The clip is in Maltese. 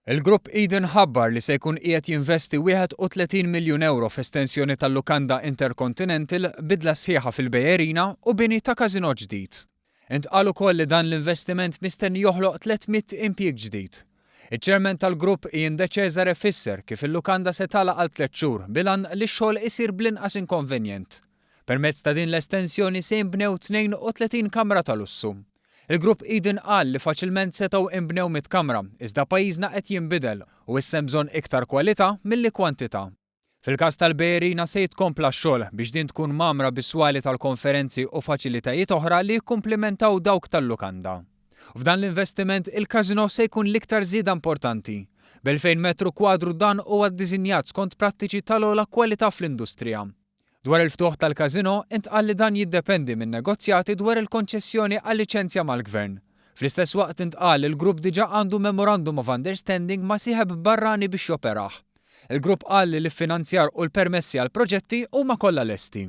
Il-Grupp Eden ħabbar li se jkun qiegħed jinvesti 31 miljun ewro f'estensjoni tal-lukanda Intercontinental, bidla sħiħa fil-Bay Arena u bini ta' każinò ġdid. Intqal ukoll li dan l-investiment mistenni joħloq 300 impjieg ġdid. Iċ-Chairman tal-Grupp Ian De Cesare fisser kif il-lukanda se tagħlaq għal tlett xhur bil-għan li x-xogħol isir bl-inqas inkonvenjent. Permezz ta' din l-estensjoni se jinbnew 32 kamra ta' lussu. Il-Grupp Eden qal li faċilment setgħu inbnew mitt kamra, iżda pajjiżna qed jinbidel u issa hemm bżonn iktar kwalità milli kwantità. Fil-każ tal-Bay Arena se jitkompla x-xogħol biex din tkun mgħammra bi swali tal-konferenzi u faċilitajiet oħra li jikkumplimentaw dawk tal-lukanda. F'dan l-investiment il-każinò se jkun l-iktar żieda importanti. B'2,000 metru kwadru dan huwa ddisinjat skont prattiċi tal-ogħla kwalità fl-industrija. Dwar il-ftuħ tal-każinò, intqal li dan jiddependi minn negozjati dwar il-konċessjoni għal-liċenzja mal-Gvern. Fl-istess waqt intqal li l-grupp diġà għandu Memorandum of Understanding ma' sieħeb barrani biex joperah. Il-grupp qal li l-iffinanzjar u l-permessi għall-proġetti huma kollha lesti.